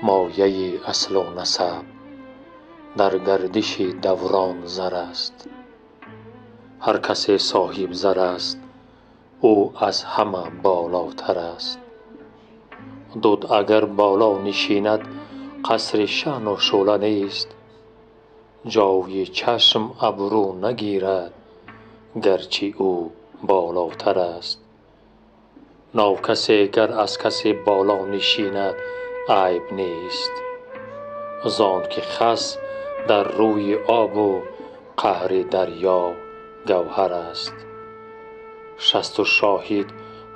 Мояи аслу насаб дар гардиши даврон зар аст. Ҳар касе соҳиб зар аст, ӯ аз ҳама болотар аст. Дуд агар боло нишинад, қасри шаъну шӯъла нест. Ҷойи чашм абрӯ нагирад, гарчи ӯ болотар аст. Нокасе гар аз касе боло нишинад, айб нест. Зон ки хас дар рӯи обу қаъри дарё гавҳар аст. Шасту шоҳид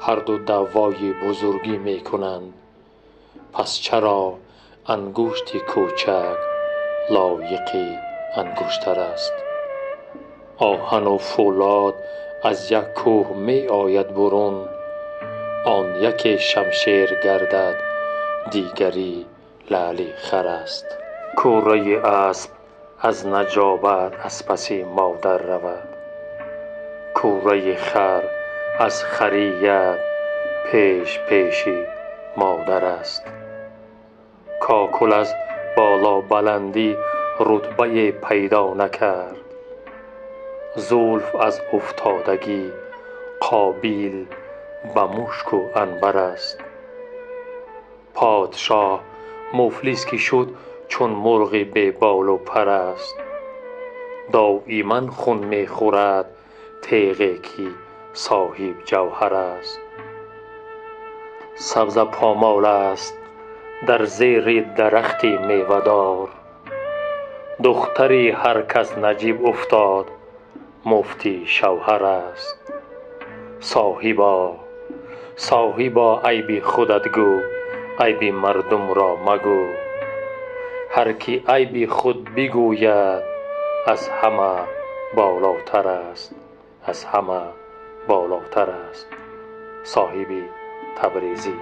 ҳарду даъвои бузургӣ мекунанд. Пас чаро ангушти кӯчак лоиқи ангуштар аст? Оҳану фӯлод аз як кӯҳ меояд бурун. Он яке шамшер гардад, дигари лаъли хар аст. Кӯраи асп аз наҷобат аз паси модар равад. Кӯраи хар аз харият пеш пеши модар аст. Кокул аз болобаландӣ рутбае пайдо накард. Зулф аз уфтодагӣ қобил ба мушку анбар аст. Подшоҳ муфлис ки шуд, чун мурғи беболу пар аст. Доиман хун мехӯрад теғе ки соҳиб ҷавҳар аст. Сабза помол аст дар зери дарахти мевадор. Духтари ҳар кас наҷиб уфтод, муфти шавҳар аст. Соҳибо, соҳибо, айби худат гӯ, айби мардумро магӯ. Ҳар ки айби худ бигӯяд, аз ҳама болотар аст, аз ҳама болотар аст. Соҳиби Табрезӣ.